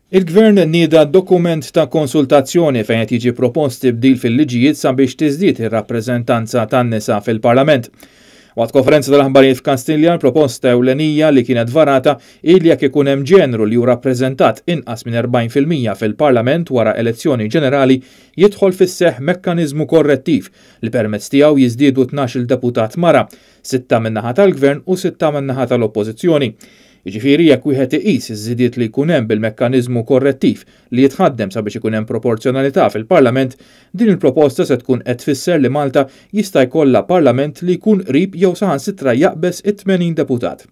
Il-Gvern nieda dokument ta' konsultazzjoni fejn qed jiġi propost tibdil fil-liġijiet sabiex tiżdied ir-rappreżentanza tan-nisa fil-Parlament. Waqt konferenza tal-aħbarijiet f'Kastilja, l-proposta ewlenija li kienet varata hi li jekk ikun hemm ġenru li hu rappreżentat inqas minn 40% fil-Parlament wara elezzjoni ġenerali, jidħol fis-seħħ mekkaniżmu korrettiv li permezz tiegħu jiżdiedu 12-il deputat mara, sitta min-naħa tal-Gvern u sitta min-naħa tal-Oppożizzjoni. Jiġifieri jekk wieħed iqis iż-żidiet li jkun hemm bil-mekkaniżmu korrettiv li jitħaddem sabiex ikun hemm proporzjonalità fil-Parlament, din il-proposta se tkun qed tfisser li Malta jista' jkollha Parlament li jkun qrib jew saħansitra jaqbeż it-80 deputat.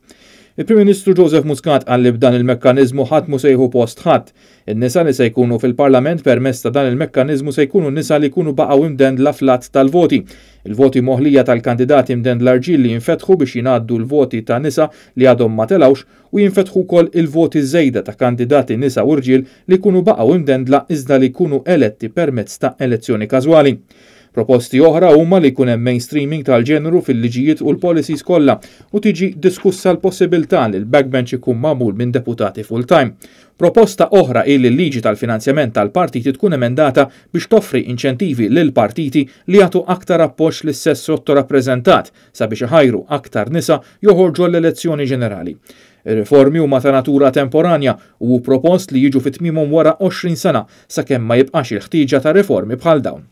Il-Prim Ministru Joseph Muscat qal li b'dan il-mekkaniżmu ħadd mhu se jieħu post ħadd. In-nisa li se jkunu fil-Parlament permezz ta' dan il-mekkaniżmu se jkunu nisa li jkunu baqgħu imdendla fl-għadd tal-voti. Il-voti moħlija tal-kandidati mdendla rġiel li jinfetħu biex jingħaddu l-voti ta' nisa li għadhom ma telgħux u jinfetħu wkoll il-voti żejda ta' kandidati nisa u rġiel li jkunu baqgħu imdendla iżda li jkunu eletti permezz ta' elezzjoni każwali. Proposti oħra huma li jkun hemm mainstreaming tal-ġeneru fil-liġijiet u l-policies kollha u tiġi diskussa l-possibilità li l-backbench ikun magħmul minn deputati full-time. Proposta oħra hi li l-liġi tal-finanzjament tal-partiti tkun emendata biex toffri inċentivi lill-partiti li jagħtu aktar appoġġ lis-sess sottorappreżentat sabiex iħajru aktar nisa joħorġu għall-elezzjoni ġenerali. Ir-riformi huma ta' natura temporanja u hu propost li jiġu fi tmiemhom wara 20 sena sakemm ma jibqax il-ħtieġa ta' riformi bħal dawn.